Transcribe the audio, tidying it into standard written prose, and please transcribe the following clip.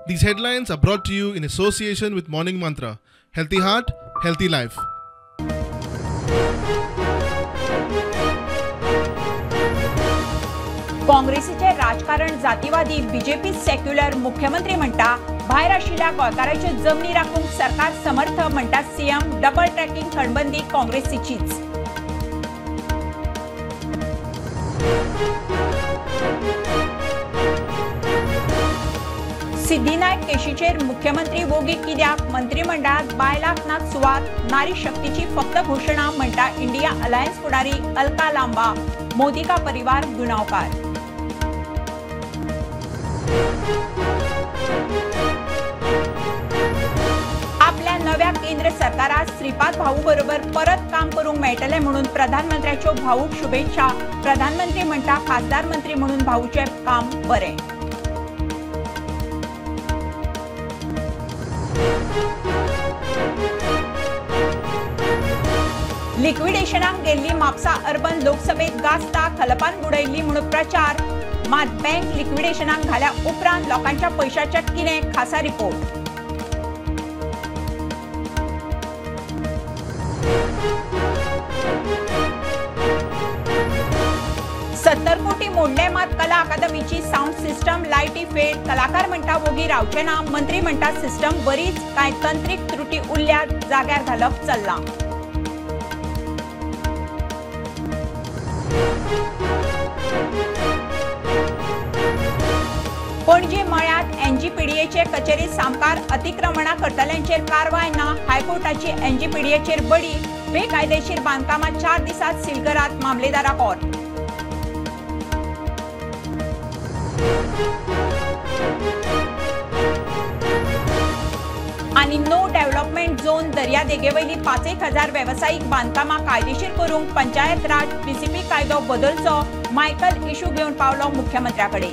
These headlines are brought to you in association with Morning Mantra. Healthy heart, healthy life. काँग्रेसीचे राजकारण जातीवादी, BJP secular, मुख्यमंत्री म्हणटा भायर आशिल्ल्या गोंयकारांच्यो जमनी राखूंक सरकार समर्थ, म्हणटा सीएम. डबल ट्रॅकिंग खणबंदी काँग्रेसीचीच. सिद्धिनायक केशीचेर मुख्यमंत्री वोगी कित्याक? मंत्रिमंडळात बायलांक ना सुवात, नारी शक्तीची फक्त घोशणा, म्हणटा इंडिया अलायन्स फुडारी अलका लांबा. मोदी का परिवार गुन्यांवकार. आपल्या नव्या केंद्र सरकारात श्रीपाद भाऊ बरोबर परत काम करूंक मेळटलें म्हणून प्रधानमंत्र्याच्यो भाऊक शुभेच्छा. प्रधानमंत्री म्हणटा खासदार मंत्री म्हणून भाऊचें काम बरें. लिक्विडेशनाक गेल्ली म्हापसा अर्बन लोकसभेत गाजता, खलपान बुडयल्ली म्हणून प्रचार. मात बँक लिक्विडेशनाक घाल्या उपरांत लोकांच्या पयशाच्या कितें? खासा रिपोर्ट. $70 कोटी मोडले मात कला अकादमीची सावंड सिस्टम लायटी फेल. कलाकार म्हणटा वोगी रावचे ना, मंत्री म्हणटा सिस्टम बरीच, कांय तंत्रीक त्रुटी उरल्या, जाग्यार घालप चल्लां. पणजे मळ्यात एनजीपीडीएचे कचेरी सामकार अतिक्रमणा करतल्यांचेर कारवाय ना. हायकोर्टाची एनजीपीडीएचेर बडी. बेकायदेशीर बांदकामां 4 दिसांत सील करात, मामलेदाराक ऑर्द. आनी नो डेव्हलपमेंट झोन दर्यादेगेवयली 5,000 वेवसायीक बांदकामां कायदेशीर करूंक पंचायत राज पीसीपी कायदो बदलचो, मायकल इशू घेवन पावलो मुख्यमंत्र्याकडे.